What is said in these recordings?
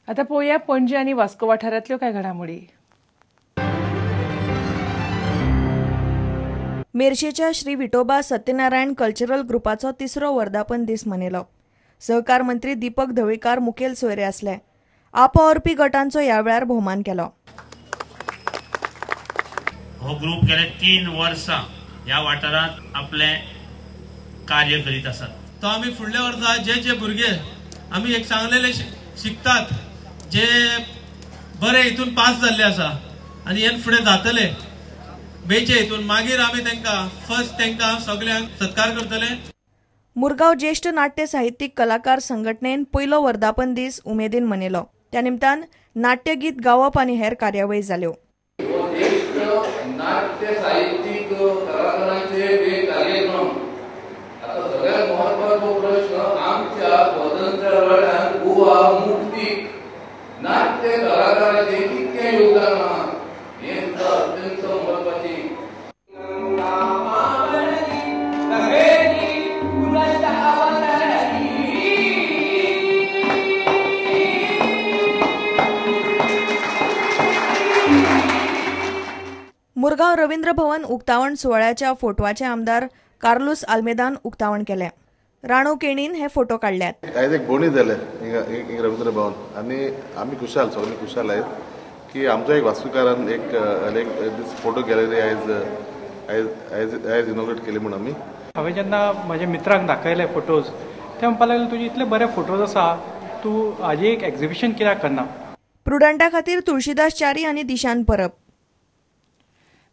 आतां पळोवया पणजे आनी वास्को वाठारांतल्यो कांय घडामोडी. मेरशेच्या श्री विठोबा सत्यनारायण कल्चरल ग्रुपाचो तिसरो वर्धापन दीस मनयलो. सहकार मंत्री दीपक ढवळीकार मुखेल सोयरे आसले. आपवावुरपी गटांचो ह्या वेळार भोवमान केलो. हो ग्रुप गेले 3 वर्सां ह्या वाठारांत आपले कार्य करीत आसात. तो आमी फुडल्या वर्सा जे जे भुरगे आमी एक सांगलेले शिकतात, जे बरे हितून पास जाल्ले आसा आनी हेन फुडें जातले बेचे हितून, मागीर आमी तांकां फर्स्ट तांकां सगल्यांक सत्कार करतले. मुरगांव ज्येष्ठ नाट्य साहित्यीक कलाकार संघटनेन पयलो वर्धापन दीस उमेदीन मनयलो. त्या निमतान नाट्यगीत गावप आनी हेर कार्यावळी जाल्यो. नाट्य साहित्यीक कलाकारांचे कार्यक्रम आता सगळ्यात महत्वाचो प्रश्न आमच्या स्वतंत्र लढ्यात गोवा मुक्तीक नाट्य कलाकारांचे कितके योगदान आहा हे सुद्धा अत्यंत महत्वाचे. मुरगांव रवींद्र भवन उक्तावण सुवाळ्याच्या फोटवाचे आमदार कार्लूस आल्मेदान उक्तावण केलें. राणू केणीन हे फोटो काडल्यात. आयज एक बोणी जालें रवींद्र भवन आनी आमी खुशाल, सगळे खुशाल आयज की आमचो एक वास्तुकारान एक फोटो गॅलरी आयज आयज आयज आयज इनॉग्रेट केली म्हूण आमी. हांवें जेन्ना म्हज्या मित्रांक दाखयले फोटोज, ते म्हणपाक लागले तुजे इतले बरे फोटोज आसा, तूं हाजी एक एक्झिबिशन कित्याक करना. प्रुडंटा खातीर तुळशीदास च्यारी आनी दिशान परब.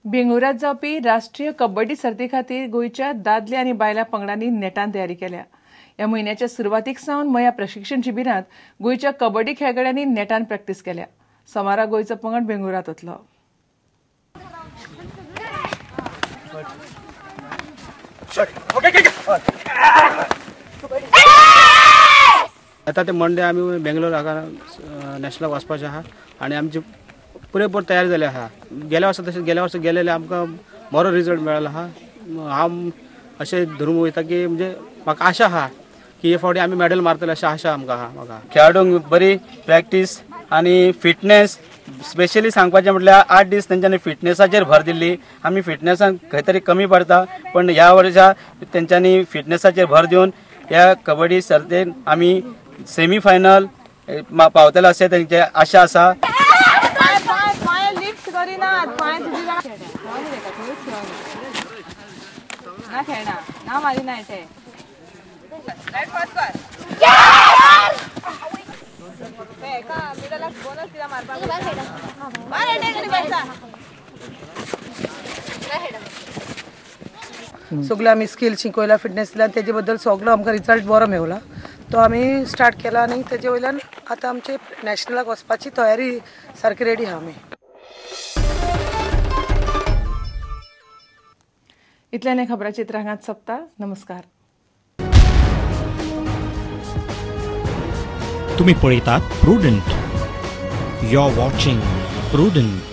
बेंगळुरात जावपी राष्ट्रीय कबड्डी सर्ती खातीर गोंयच्या दादले आनी बायलां पंगडांनी नेटान तयारी केल्या. ह्या म्हयन्याच्या सुरवातीक सावन मया प्रशिक्षण शिबिरांत गोंयच्या कबड्डी खेळगड्यांनी नेटान प्रॅक्टीस केल्या. सोमारा गोंयचो पंगड बेंगळुरात वतलो. आता ते मंडे आमी बेंगलोर हांगा नॅशनलाक वचपाचें आहा आनी आमची पुरेपूर तयारी जाली आहा. गेल्या वर्सा तशें गेल्या वर्सा गेलेले आमकां बरो रिजल्ट मेळ्ळो आहा. हांव अशें धरून वयता की म्हणजे म्हाका आशा आहा की हे फावटी आमी मॅडल मारतले अशें आशा आमकां आहा. म्हाका खेळाडूंक बरी प्रॅक्टीस आनी फिटनेस, स्पेशली सांगपाचें म्हटल्यार 8 दीस तेंच्यांनी फिटनेसाचेर भर दिल्ली. आमी फिटनेसान खंय तरी कमी पडता, पण ह्या वर्सा तेंच्यांनी फिटनेसाचेर भर दिवन ह्या कबड्डी सर्तेन आमी सेमी फायनल पावतले अशें तेंचे आशा आसा. सगळं आमी स्किल शिकयला, फिटनेस दिला, तेजे बद्दल सगळो आमकां रिजल्ट बरो मेवला. तो आमी स्टार्ट केला आनी तेजे वयल्यान आतां आमचे नॅशनलाक वचपाची तयारी सारकी रेडी आहा आमी. इतल्यान खबराचित्र हांगाच सोंपता. नमस्कार. तुम्ही पळयतात Prudent. You are watching Prudent.